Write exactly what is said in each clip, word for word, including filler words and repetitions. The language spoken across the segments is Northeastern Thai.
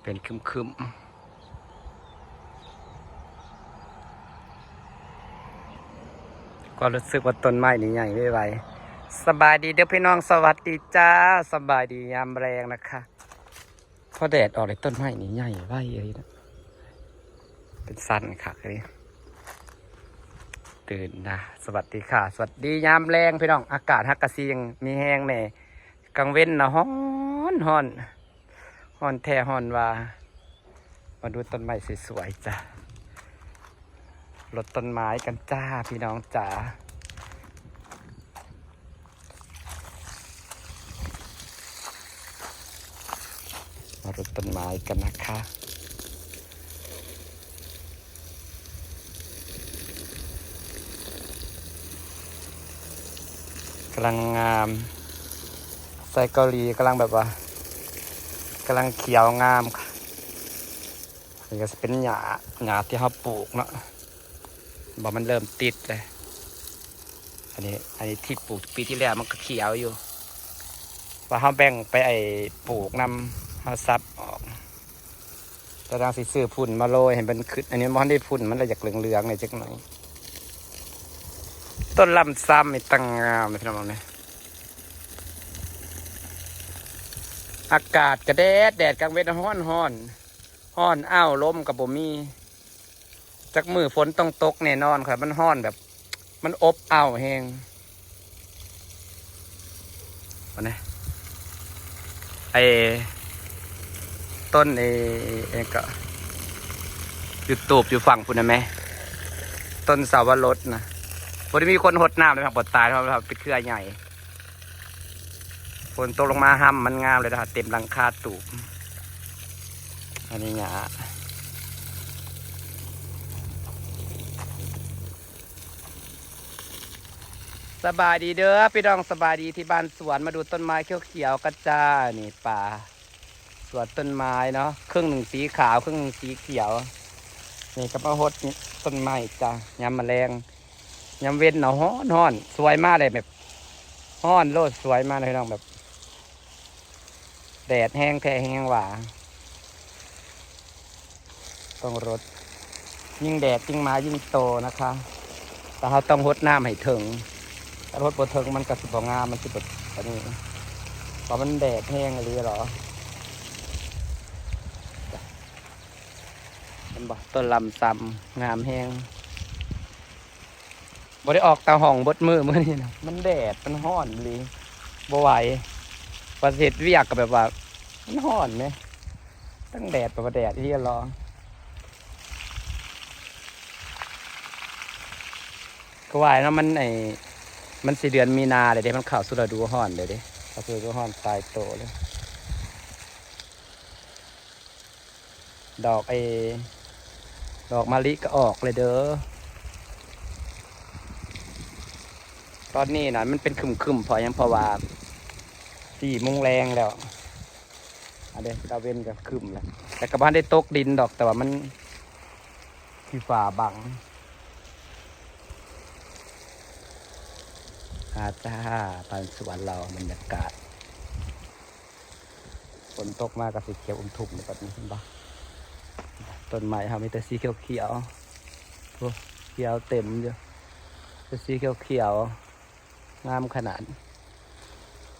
เป็นครึมๆ ก็รู้สึกว่าต้นไม้นี่ใหญ่ไม่ไหว สบายดีเด้อพี่น้อง สวัสดีจ้า สบายดียามแลงนะคะ พอแดดออกเลยต้นไม้นี่ใหญ่ไวเลยนะ เป็นสันคักเลย ตื่นนะ สวัสดีค่ะ สวัสดียามแลงพี่น้อง อากาศฮักกะซิยังมีแฮงแน่ กลางเว็นนะฮ้อนฮ้อน ฮ้อนแท้ฮ้อนว่า มาดูต้นไม้สวยๆจ้ะ รดต้นไม้กันจ้าพี่น้องจ๋า มารดต้นไม้กันนะคะ กำลังงาม ไซเกาหลีกำลังแบบว่ากำลังเขียวงามค่ะ นี่ก็จะเป็นหญ้า หญ้าที่เราปลูกเนาะ บ่มันเริ่มติดเลย อันนี้ อันนี้ที่ปลูกปีที่แล้วมันก็เขียวอยู่ ว่าเราแบ่งไปไอ้ปลูกนำ เราสับออก แต่ทางสิซื้อฝุ่นมาโรยให้มันขึ้น อันนี้มันได้ฝุ่น มันเลยอยากเหลืองๆหน่อยจักหน่อย ต้นลำซำนี่ตั้งงามเลยพี่น้องเนี่ย อากาศกะแดด แดดกลางเว็นฮ้อนฮ้อน ฮ้อนอ้าว ลมกะบ่มี จักมื้อฝนต้องตกแน่นอนค่ะ มันฮ้อนแบบ มันอบอ้าวแฮง อันนี้ ไอ้ ต้นไอ้ ไอ้ก็ YouTube อยู่ฝั่งพุ้นนะแม่ ต้นเสาวรสนะ บ่ได้มีคนหดน้ำเลยครับ บ่ตาย เพราะว่าเป็นเครือใหญ่ ฝนตกลงมาห้ำมันงามเลยนะ เต็มหลังคาตูบ อันนี้หญ้า สบายดีเด้อพี่น้อง สบายดีที่บ้านสวน มาดูต้นไม้เขียวๆกันจ้า นี่ป่า สวนต้นไม้เนาะ ครึ่งหนึ่งสีขาว ครึ่งหนึ่งสีเขียว นี่ก็มาหดต้นไม้จ้ะ ยามมาแลง ยามเว็นเนาะ ฮ้อนฮ้อน สวยมากเลยแบบ ฮ้อนโลด สวยมากเลยพี่น้องแบบ แดดแฮงแท้แฮงว่า ต้องรด ยิ่งแดดยิ่งมายิ่งโตนะคะ แต่เราต้องหดน้ำให้ถึง ถ้าหดบ่ถึงมันก็สิบ่งาม มันสิบ่ อันนี้ เพราะมันแดดแฮงอีหลีหรอ เห็นบ่ ต้นลำซำงามแฮง บ่ได้ออกตาห้องเบิดมื้อมื้อนี้นะ มันแดด มันฮ้อนอีหลี บ่ไหว ว่าสิเฮ็ดเวียกก็แบบว่า มันฮ้อนแหม ทั้งแดด แบบว่าแดดอีหลีหรอ ก็ว่าเนาะ มันไอ้ มันสิเดือนมีนาเลยเด้ มันเข้าสู่ฤดูฮ้อนเลยเด้ เข้าสู่ฤดูฮ้อนตายโตเลย ดอกไอ้ ดอกมะลิก็ออกเลยเด้อ ตอนนี้นะมันเป็นครึมๆ เพราะหยัง เพราะว่าสี่โมงแลงแล้ว อันเด้อ ตะเว็นก็ครึมแล้ว แต่ก็บ่ทันได้ตกดินดอก แต่ว่ามันขี้ฟ้าบัง อาจ้า บ้านสวนเรา บรรยากาศ ฝนตกมาก็สีเขียวอุ้มทุ่มเลยแบบนี้ เห็นปะ ต้นไม้เขามีแต่สีเขียวๆ โอ้ เขียวเต็มอยู่ แต่สีเขียวๆ งามขนาด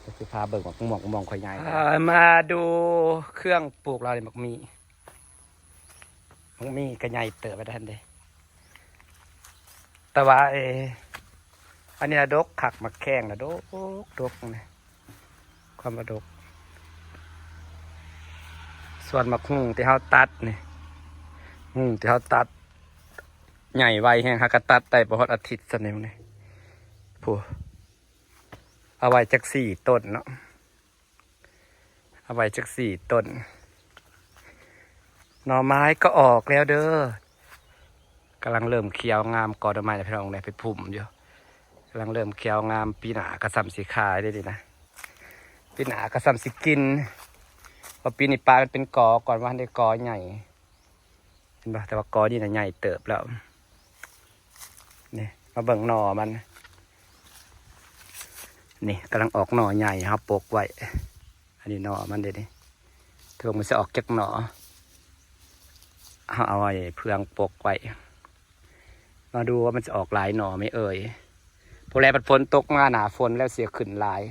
เดี๋ยวสิพาเบิ่งหมากม่วง หมากม่วงข่อยใหญ่ อ่า มาดูเครื่องปลูกเราเนี่ย หมากมี หมากมีก็ใหญ่เติบไปทันเด้ แต่ว่า เอ อันนี้นะดกคัก หมากแข้งนะดก ดกนี่ ความว่าดก ส่วนหมากฮุ่งที่เฮาตัดนี่ ฮุ่งที่เฮาตัด ใหญ่ไวแฮง หากะตัดได้บ่ฮอดอาทิตย์ซะนี่ พวกนี้ ผู้ เอาไว้จักสี่ต้นเนาะ เอาไว้จักสี่ต้น หน่อไม้ก็ออกแล้วเด้อ กำลังเริ่มเขียวงาม กอหน่อไม้นะพี่น้องเนี่ย ไปพุ่มอยู่ กำลังเริ่มเขียวงาม ปีหน้าก็ส่ำสิขายได้ดีนะ ปีหน้าก็ส่ำสิกิน เพราะปีนี้ปลามันเป็นกอก่อน ว่าได้กอใหญ่ เห็นปะ แต่ว่ากอนี่นะใหญ่เติบแล้ว นี่ มาเบิ่งหน่อมัน นี่กำลังออกหน่อใหญ่ครับ ปกไว้ อันนี้หน่อมันเด้นี่ เทิงมันจะออกจักหน่อ เอาไอ้เฟืองปกไว้ มาดูว่ามันจะออกหลายหน่อไหมเอ่ย พอแล้วฝนตกมาหนาฝนแล้วเสียขึ้นหลาย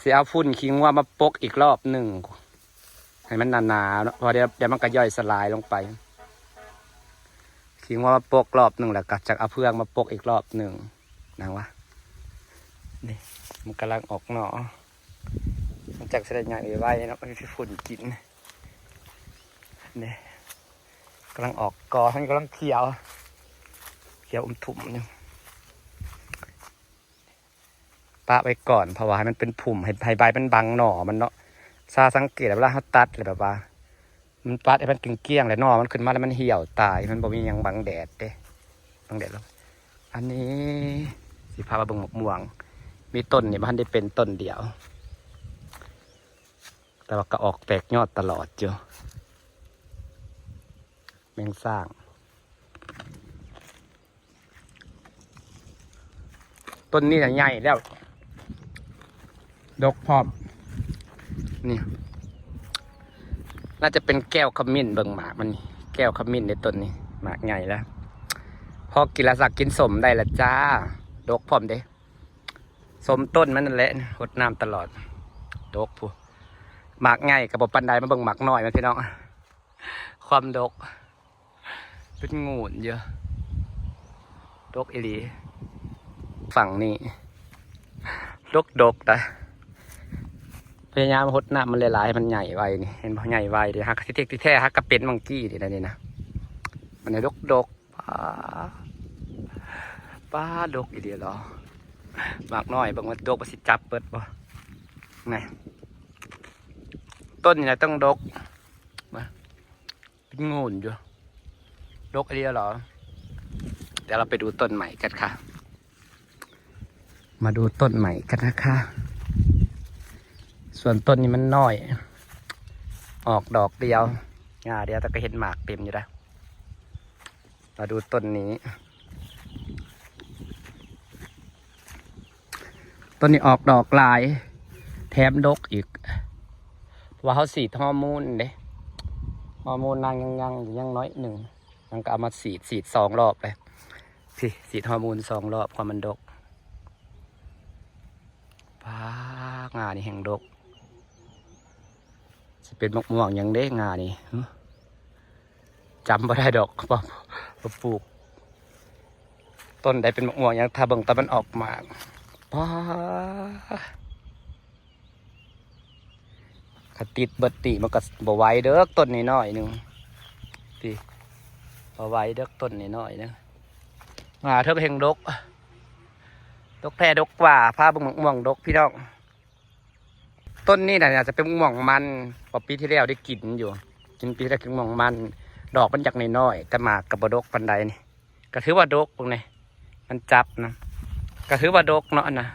สิเอาฝุ่นขี้งัวมาปกอีกรอบหนึ่ง ให้มันหนาๆเนาะ เพราะเดี๋ยวเดี๋ยวมันก็ย่อยสลายลงไป ขี้งัวมาปกรอบหนึ่ง แล้วก็จะเอาเฟืองมาปกอีกรอบหนึ่ง นะวะ นี่ มันกำลังออกหน่อ มันจักสิได้ใหญ่ไวๆเนาะ มันสิฝุ่นกิน นี่ กำลังออกกอ มันกำลังเขียว เขียวอมทุ่มอยู่ ปะไว้ก่อน เพราะว่าให้มันเป็นพุ่ม ให้ ให้ใบมันบังหน่อมันเนาะ ซาสังเกตเวลาเขาตัดเลยแบบว่า มันปัดให้มันเกลี้ยงๆเลย หน่อมันขึ้นมาแล้วมันเหี่ยวตาย มันบ่มีหยังบังแดดเด้ บังแดดแล้ว อันนี้สิพามาเบิ่งหมากม่วง มีต้นนี่มันได้เป็นต้นเดียว แต่ว่าก็ออกแตกยอดตลอดอยู่ แมงสร้าง ต้นนี้น่ะใหญ่แล้ว ดกพร้อม นี่ น่าจะเป็นแก้วขมิ้น เบิ่งหมากมันนี่ แก้วขมิ้นในต้นนี้ หมากใหญ่แล้ว พอกินแล้วสักกินสมได้ละจ้า ดกพร้อมเด้ สมต้นมันนั่นแหละ หดน้ำตลอด ดกพู้น หมากใหญ่ก็บ่ปานใด มาเบิ่งหมากน้อยมันพี่น้อง ความดก เป็นงูนเยอะ ดกอีหลี ฝั่งนี้ ดกดกนะ พยายามหดน้ำมันหลายๆให้มันใหญ่ไวนี่ เห็นบ่ ใหญ่ไวเด้ หักที่เทกที่แท้ หักกระเป็นมังกี้นี่นะ นี่นะ มันดกดก ป้า ป้าดกอีหลีเหรอ หมากน้อย เบิ่งมันดก มันสิจับเบิดบ่ นี่ ต้นนี่นะต้องดก มา เป็นงูนอยู่ ดกอีหลีเหรอ เดี๋ยวเราไปดูต้นใหม่กันค่ะ มาดูต้นใหม่กันนะคะ ส่วนต้นนี้มันน้อย ออกดอกเดียว ง่าเดียว แต่ก็เห็นหมากเต็มอยู่นะ มาดูต้นนี้ ต้นนี้ออกดอกหลาย แถมดกอีก เพราะว่าเขาฉีดฮอร์โมนเด้ ฮอร์โมนนางยังยังอยู่ ยังน้อยหนึ่ง นางก็เอามาฉีด ฉีดสองรอบเลย พี่ ฉีดฮอร์โมนสองรอบ ความมันดก ป้า ง่านี่แห่งดก สิเป็นมะม่วงหยังเด้ ง่านี่ หึ จำบ่ได้ดอก ว่า ว่าปลูก ต้นใดเป็นมะม่วงหยัง ถ้าเบิ่งตอนมันออกหมาก ป้า คันติดเบิดนี่มันก็บ่ไหวเด้อ ต้นน้อยๆหนึ่ง พี่ บ่ไหวเด้อ ต้นน้อยๆหนึ่ง อ่า เทิงแห่งดก ดกแท้ดกกว่า พาเบิ่งมะม่วงดกพี่น้อง ต้นนี้น่ะอาจจะเป็นมะม่วงมัน เพราะปีที่แล้วได้กินอยู่ กินปีที่แล้วกินมะม่วงมัน ดอกมันจักน้อยๆ แต่หมากก็บ่ดกปานใดนี่ ก็ถือว่าดกพวกนี้ มันจับนะ ก็ถือว่าดกเนาะนะ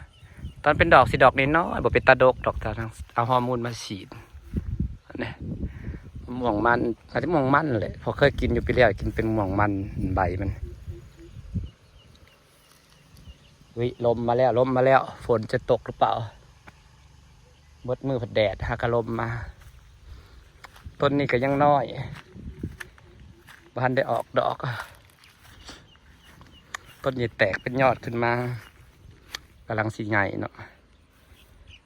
ตอนเป็นดอกสิดอกน้อยๆ บ่เป็นตาดกดอก ตอนเอาฮอร์โมนมาฉีด นี่ มะม่วงมัน อาจจะมะม่วงมันแหละ เพราะเคยกินอยู่ปีแล้ว กินเป็นมะม่วงมัน ใบมัน วิ ลมมาแล้ว ลมมาแล้ว ฝนจะตกหรือเปล่า เบิดมือพัดแดด หากะลมมา ต้นนี้ก็ยังน้อย บ่ทันได้ออกดอก ต้นนี้แตกเป็นยอดขึ้นมา กำลังสิใหญ่เนาะ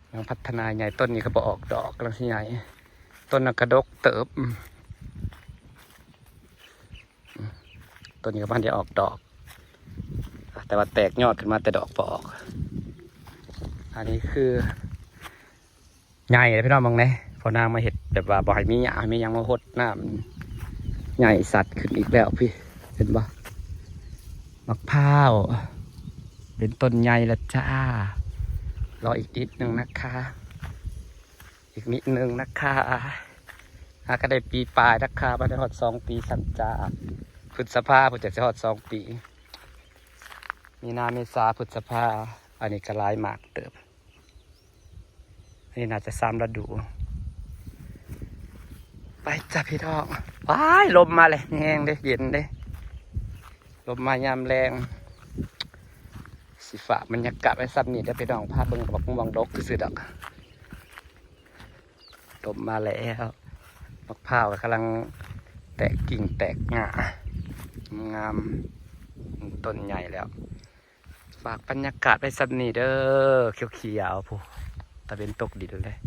กำลังพัฒนาใหญ่ ต้นนี้ก็บ่ออกดอก กำลังสิใหญ่ ต้นนั้นกะดกเติบ อืม ต้นนี้ก็บ่ทันได้ออกดอก แต่ว่าแตกยอดขึ้นมาแต่ดอกบ่ออก อันนี้คือ ใหญ่เลยพี่น้อง เบิ่งแหน่ พอนางมาเฮ็ดแบบว่าบ่ให้มีหญ้า ให้มีหยังมาหดน้ำ ใหญ่สัดขึ้นอีกแล้วพี่ เห็นบ่ มะพร้าว เป็นต้นใหญ่แล้วจ้า รออีกนิดนึงนะคะ อีกนิดนึงนะคะ หาก็ได้ปีปลายนะคะ บ่ได้ฮอดสองปีซ้ำจ้า พฤษภาพุ้นจะสิฮอดสองปี มีนา เมษา พฤษภา อันนี้ก็หลายหมากเติบ อันนี้น่าจะสามฤดู ไปจ้ะพี่น้อง ว้าย ลมมาเลย แฮงเด้ เย็นเด้ ลมมายามแลง สิฝากบรรยากาศไว้ส่ำนี้เด้อพี่น้อง พาเบิ่งบักม่วงดกซื่อๆดอก ลมมาแล้ว มะพร้าวกำลัง แตกกิ่งแตกง่า งามๆ ต้นใหญ่แล้ว ฝากบรรยากาศไว้ส่ำนี้เด้อ เขียวๆ ผู้ ตะเวนตกดินเลย